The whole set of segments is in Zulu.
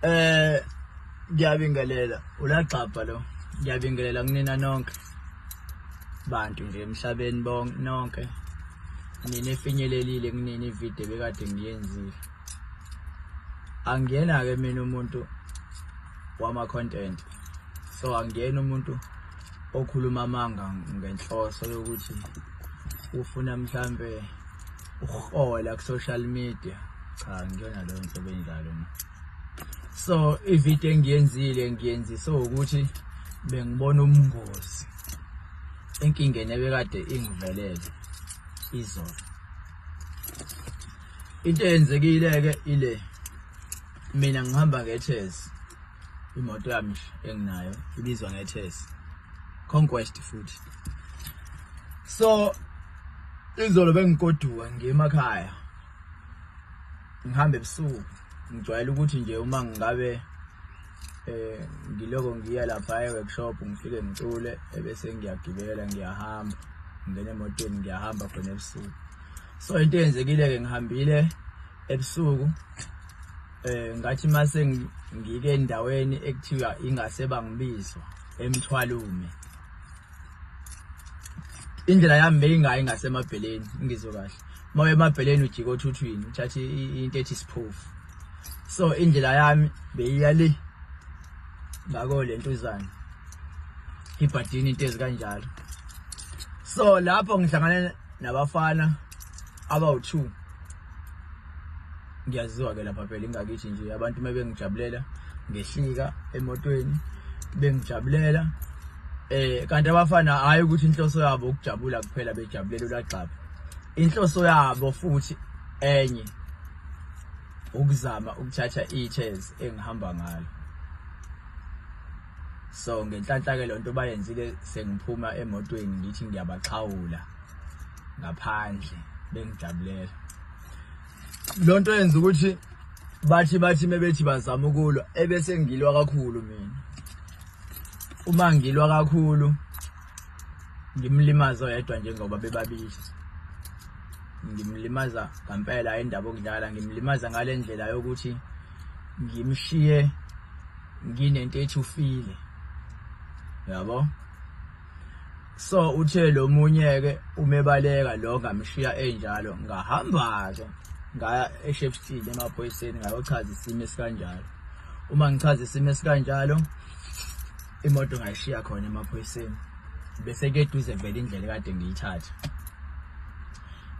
Eh ngiyabingelela ulagxabha lo ngiyabingelela kunina nonke bantu nje emhlabeni bonke nonke nina efinyelelile kunina ivideo bekade ngiyenzile angiyena ke mina umuntu wama content so angiyena umuntu okhuluma amanga ngenhloso yokuthi ufuna mhlambe ukuhola ku social media cha ngiyona leyo nhlobo enjalo mina so ivideo engiyenzile ngiyenzise ukuthi bengibona umngozi enkingeni ebekade ingivelele izolo into eyenzekile ke ile mina ngihamba ngethezi imoto yami nje enginayo ibizwa ngethezi conquest futhi so izolo bengigoduka ngiye emakhaya ngihamba ebusuku ngijwayele ukuthi nje uma ngingabe eh ngiloko ngiya lapha e-workshop ngifike ngicule ebese ngiyagibela ngiyahamba ngingena emotweni ngiyahamba khona ebusuku so into eyenzekile-ke ngihambile ebusuku eh ngathi mase ngike endaweni ekuthiwa ingase bangibizwa emthwalume indlela yami beyingayi ngasemabheleni ngizwe kahle uma uya emabheleni ujika othuthwini uthathe into ethi siphofu so indlela yami beyiya le ngako le ntuzana ibhadini into ezikanjalo so lapho ngihlangane nabafana abawu-two ngiyaziwa ke lapha phela ingakithi nje abantu uma bengijabulela ngehlika emotweni bengijabulela eh kanti abafana hayi ukuthi inhloso yabo ukujabula kuphela bejabulela ulagxaba inhloso yabo futhi enye ukuzama ukuthatha i-chairs engihamba ngalo so ngenhlanhla ke lonto bayenzile sengiphuma emotweni ngithi ngiyabaxhawula ngaphandle bengijabulela lonto yenza ukuthi bathi bathi mebethi bazama ukulwa ebese ngilwa kakhulu mina uma ngilwa kakhulu ngimlimaza oyedwa njengoba bebabili ngimlimaza ngampela indaba okudlala ngimlimaza ngale ndlela yokuthi ngimshiye nginento ethi ufile yabo so uthe lo munye ke umebaleka lo ngamshiya enjalo ngahamba ke ngaya eShepstone emaphoyiseni ngayochaza isimo esikanjalo uma ngichaza isimo esikanjalo imoto ngayishiya khona emaphoyiseni bese keduze vele indlela kade ngiyithatha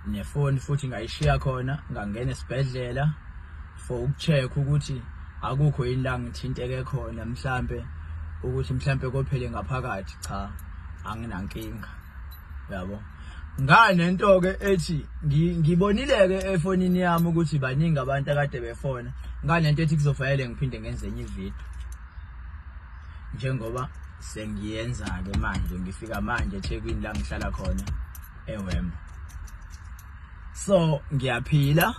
nefoni futhi ngayishiya khona ngangena esibhedlela for ukucheck ukuthi akukho yini la ngithinteke khona mhlambe ukuthi mhlambe kophele ngaphakathi cha anginankinga yabo nganento ke ethi ngibonile ke efonini yami ukuthi baningi abantu akade befona nganento ethi kuzofanele ngiphinde ngenze enye ivideo njengoba sengiyenza ke manje ngifika manje eThekwini la ngihlala khona eWembo so ngiyaphila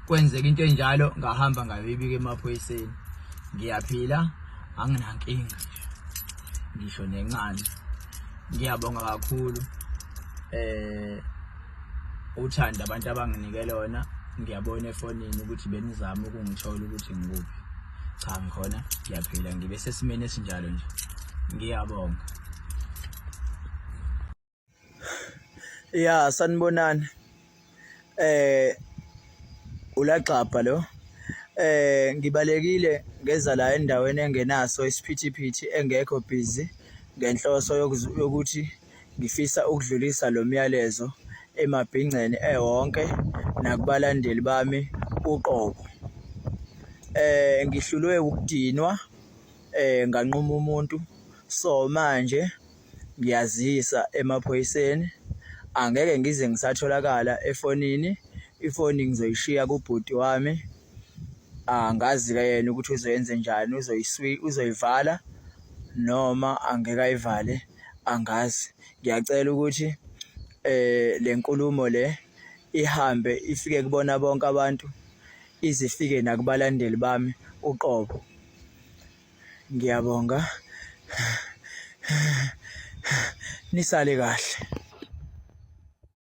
kwenzeka into enjalo ngahamba ngayoyibika emaphoyiseni ngiyaphila anginankinga nje ngisho nencane ngiyabonga kakhulu eh uthanda abantu abanginike lona ngiyabona efonini ukuthi benizama ukungithola ukuthi ngikuphi cha ngikhona ngiyaphila ngibe sesimeni esinjalo nje ngiyabonga Ya sanibonani. Eh ulagxabha lo. Eh ngibalekile ngeza la endaweni engenaso isiphithiphithi engekho busy ngenhloso yokuthi ngifisa ukudlulisa lo myalezo emabhingceni ewonke nakubalandeli bami uqobo. Eh ngihlulwe ukudinwa eh nganquma umuntu so manje ngiyazisa emaphoyiseni angeke ngize ngisatholakala efonini ifoni ngizoyishiya kubhuti wami angazi-ke yena ukuthi uzoyenze njani uzoyivala noma angeke ayivale angazi ngiyacela ukuthi eh le nkulumo le ihambe ifike kubona bonke abantu izifike nakubalandeli bami uqobo Ngiyabonga. Nisale kahle.